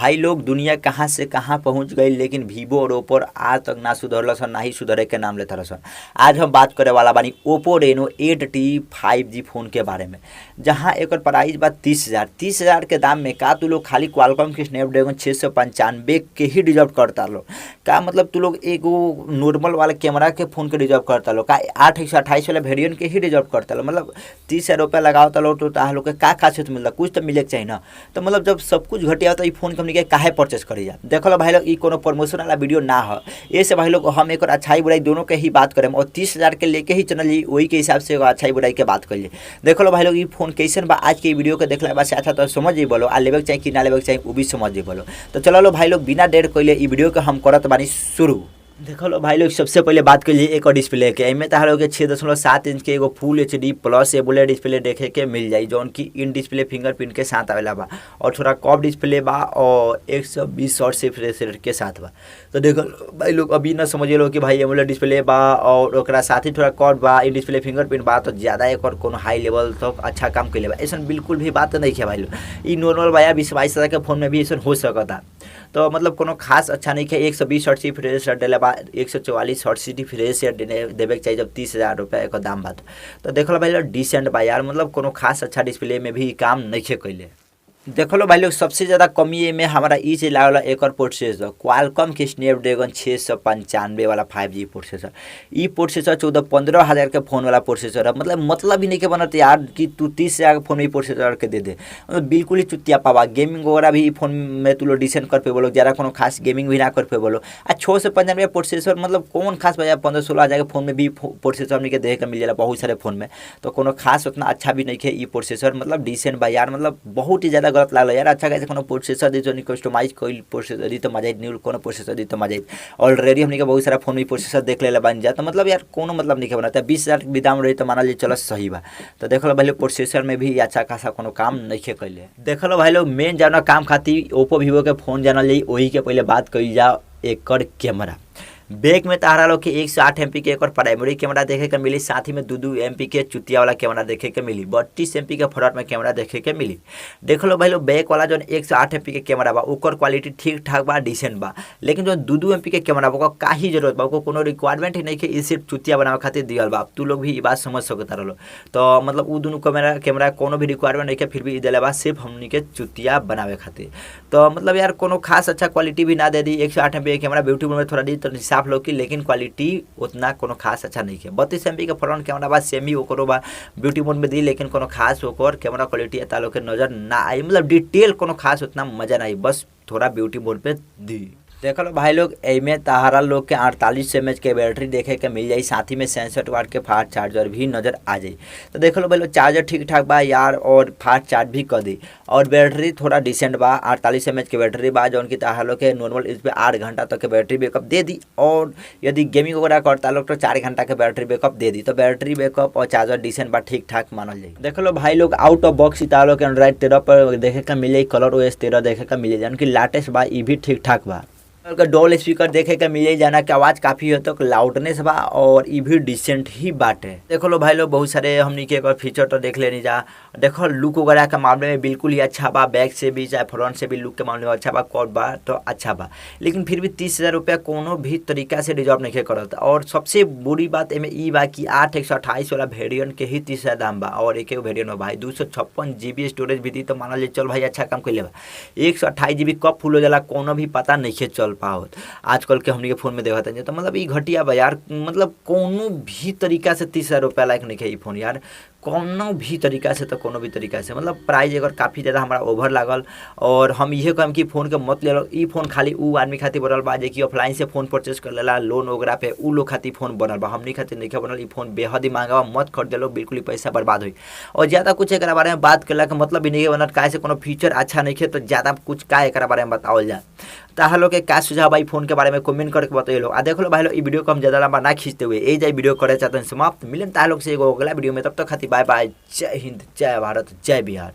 भाई लोग दुनिया कहाँ से कहाँ पहुँच गई, लेकिन वीवो और ओप्पो आज तक ना सुधरल सन, ना ही सुधरे के नाम लेता सन। आज हम बात करे वाला बानी ओप्पो रेनो 8T 5G phone के बारे में, जहाँ एकर प्राइस बा 30,000। 30,000 के दाम में का तू लोग खाली क्वालकॉम के स्नैपड्रैगन 695 के ही डिजर्व करता लो का? मतलब तू लोग एगो नॉर्मल वाला कैमरा के फ़ोन के डिजर्व करता लो का? 8 128 वाला वेरिएंट के ही डिजर्व करता लो? मतलब 30,000 रुपया लगाओ लो तो ताहा लोग के का खासियत मिलता? कुछ तो मिले के चाहिए ना। तो मतलब जब सब कुछ घटिया तो ई फोन के हमनी के काहे परचेस करी जा? देखो भाई लोग, ई कोनो प्रमोशन वाला वीडियो ना हो। ऐसे भाई लोग, हम एक अच्छाई बुराई दोनों के ही बात करें और 30,000 के लेके ही चलल जी, वही के हिसाब से अच्छाई बुराई के बात करिए। देखो लो भाई लोग, ई फोन कैसन बा, आज के वीडियो के देखला बाद से अच्छा तो समझ ही बोलो, आ लेवे के चाही कि ना लेवे के चाही वो भी समझ ही बोलो। तो चलो लो भाई लोग, बिना देर कइले ई वीडियो के हम करत बानी शुरू। देखो लो भाई लोग, सबसे पहले बात कर लिए एक और डिस्प्ले के। एमे ताहा लोग के 6.7 इंच के एगो फुल एचडी प्लस एमोलेड डिस्प्ले देखे के मिल जाई, जौन की इन डिस्प्ले फिंगरप्रिंट के साथ आवेला बा और थोड़ा कर्व डिस्प्ले बा और 120 हर्ट्ज रिफ्रेश रेट के साथ बा। तो देखो भाई लोग, अभी ना समझ लो कि भाई एमोलेड डिस्प्ले बा और ओकरा साथ ही थोड़ा कर्व बा, इन डिस्प्ले फिंगरप्रिंट बा, तो ज़्यादा एक और कोनो हाई लेवल तक अच्छा काम कैले बा, ऐसा बिल्कुल भी बात नहीं है भाई लोग। ई नॉर्मल बा, 20-22 हज़ार के फ़ोन में भी ऐसा हो सकता। तो मतलब कोनो खास अच्छा नहीं है। 120 हर्ट्ज रिफ्रेश रेट देले बा, 144 हर्ट्ज रिफ्रेश रेट देवे के चाहिए जब 30,000 रुपया एक दाम बा। तो देखल भाई लोग, डिसेंट बा यार, मतलब कोनो खास अच्छा डिस्प्ले में भी काम नहीं कैले। देखो लो भाई लोग, सबसे ज़्यादा कमी में हमारा ई चीज लागल, एक प्रोसेसर, क्वालकॉम के स्नैपड्रैगन 695 वाला 5G processor. ई प्रोसेसर 14-15 हज़ार के फ़ोन वाला प्रोसेसर है। मतलब ही नहीं के बनत यार कि तू 30,000 के फ़ोन में प्रोसेसर के दे दे। मतलब बिल्कुल ही चुतिया पावा। गेमिंग वगैरह भी फोन में तू लोग डिसेंट कर पे बोलो, ज़्यादा कोनो खास गेमिंग भी ना कर पे बोलो। आ 695 प्रोसेसर मतलब कौन खास बजा? 15-16 हज़ार के फ़ोन में भी प्रोसेसर हमनी के देखे के मिल जाला बहुत सारे फ़ोन में, तो कोनो खास उतना अच्छा भी नहीं है ई प्रोसेसर। मतलब डिसेंट बा यार, मतलब बहुत ही ज़्यादा गलत लागल यार। अच्छा कैसे कोनो प्रोसेसर दी जो कस्टमाइज कइल प्रोसेसर दी तो मजा आई, न्यू कोनो प्रोसेसर दी तो मजा आई। ऑलरेडी हमनी के बहुत सारा फोन में प्रोसेसर देख लेले बन जा, तो मतलब यार कोनो मतलब नहीं बनाता। 20,000 के भी दाम रही तो मानल जी चलो सही बा। तो देख लो भाई लोग, प्रोसेसर में भी अच्छा खासा कोनो काम नहीं कैले। देख लो भाई लोग, मेन जाना काम खातिर ओप्पो वीवो के फोन जानल जाई, वही के पहले बात करी जा एकर कैमरा। बैक में तारा लोग के 108 एमपी के एक प्राइमरी कैमरा देखे के मिली, साथ ही में 2 2 एमपी के चुतिया वाला कैमरा देखे के मिली, 32 एमपी के फ्रंट में कैमरा देखे के मिली। देख लो भाई लोग, बैक वाला जो 108 एमपी के कैमरा बा, ओकर क्वालिटी ठीक ठाक बा, डिसेंट बा, लेकिन जो 2 2 एमपी के कैमरा बा, ओकर का ही जरूरत बा? ओकर कोनो रिक्वायरमेंट ही नहीं के, ई सिर्फ चुतिया बनावे खातिर दियल बा। तू लोग भी ई बात समझ सकता रहो। तो मतलब उ दुनू कैमरा कैमरा कोनो भी रिक्वायरमेंट नहीं के, फिर भी ई दिले बा सिर्फ हमनी के चुतिया बनावे खातिर। तो मतलब यार कोनो खास अच्छा क्वालिटी भी ना दे दी। 108 एमपी के कैमरा ब्यूटी में थोड़ा दी तो साफ लौकी, लेकिन क्वालिटी उतना कोनो खास अच्छा नहीं है। 32 एमपी के फ्रंट कैमरा बा, सेम ही ओकरो बा, ब्यूटी मोड में दी, लेकिन कोनो खास ओकर कैमरा क्वालिटी एता लोग के नजर ना आई, मतलब डिटेल कोनो खास उतना मजा ना आई, बस थोड़ा ब्यूटी मोड पे दी। देख लो भाई लोग, एमे तहारा लोग के 48 एम के बैटरी देखे के मिल जाई, साथ ही में 67 वाट के फास्ट चार्जर भी नजर आ जाई। तो देख लो भाई लोग, चार्जर ठीक ठाक बा यार और फास्ट चार्ज भी कर दी और बैटरी थोड़ा डिसेंट बा। 48 एम के बैटरी बा, जौन की तहारा लोग के नॉर्मल इस पे 8 घंटा तक के बैटरी बैकअप दे दी और यदि गेमिंग वगैरह करता लोग तो 4 घंटा के बैटरी बैकअप दे दी। तो बैटरी बैकअप और चार्जर डिसेंट बा, ठीक ठाक मानल जाई। देख लो भाई लोग, आउट ऑफ बॉक्स तारा लोग के एंड्रॉइड 13 पर देखे के मिले, कलर ओएस 13 देखे के मिले, जौन की लाटेस्ट बा, ई भी ठीक ठाक बा। डबल स्पीकर देखे के मिले, जाना के आवाज़ काफ़ी हद तक लाउडनेस बा और ई भी डिसेंट ही बाटे। देखो लो भाई लोग, बहुत सारे हमनी के एक फीचर तो देख लेनी जा। देखो, लुक वगैरह के मामले में बिल्कुल ही अच्छा बा, बैक से भी चाहे फ्रंट से भी लुक के मामले में अच्छा बा, कॉट बा तो अच्छा बा, लेकिन फिर भी 30,000 रुपया कोनो भी तरीका से डिजर्व नहीं करत। और सबसे बुरी बात एमे ई बा कि 8 128 वाला वेरियंट के ही 30,000 दाम बा और एक वेरियंट बा भाई, 256 जीबी स्टोरेज भी दी तो मानल चल भाई अच्छा काम कैले बा। 128 जीबी कब फुल हो जाला, कोनो भी पता नहीं चल पावत आजकल के हमनी के फोन में देखत हैं। तो मतलब ई घटिया बा यार, मतलब कोनो भी तरीका से 30,000 रुपया लायक नहीं है ई फोन यार, कोनो भी तरीका से। तो कोनो भी तरीका से मतलब प्राइस एकर काफ़ी ज़्यादा हमारा ओवर लागल और हम इहे कहम कि फ़ोन के मत ले लो। ई फोन खाली उ आदमी खातिर बनल बा जे कि ऑफलाइन से फ़ोन परचेज कर लेला लोन वगैरह पे, उ लोग खातिर फोन बनल बा, हमनी खातिर नहीं बनल। ई फोन बेहद ही महंगा बा, मत खरीदे लो, बिल्कुल ही पैसा बर्बाद हुई। और ज़्यादा कुछ एक बारे में बात करला के मतलब भी नहीं बनत, काहे से कोनो फीचर अच्छा नहीं है, तो ज़्यादा कुछ का एक बारे में बतावल जाए? ताहा लोग के का सुझाव बा फोन के बारे में, कमेंट करके बताइए। आ देख लो भाई लोग, ई वीडियो को हम ज़्यादा लंबा ना खींचते हुए ए जाए वीडियो करे चाहते हैं समाप्त। मिलन ताहा लोग से एगो अगला वीडियो में, तब तक खातिर बाय बाय, जय हिंद, जय भारत, जय बिहार।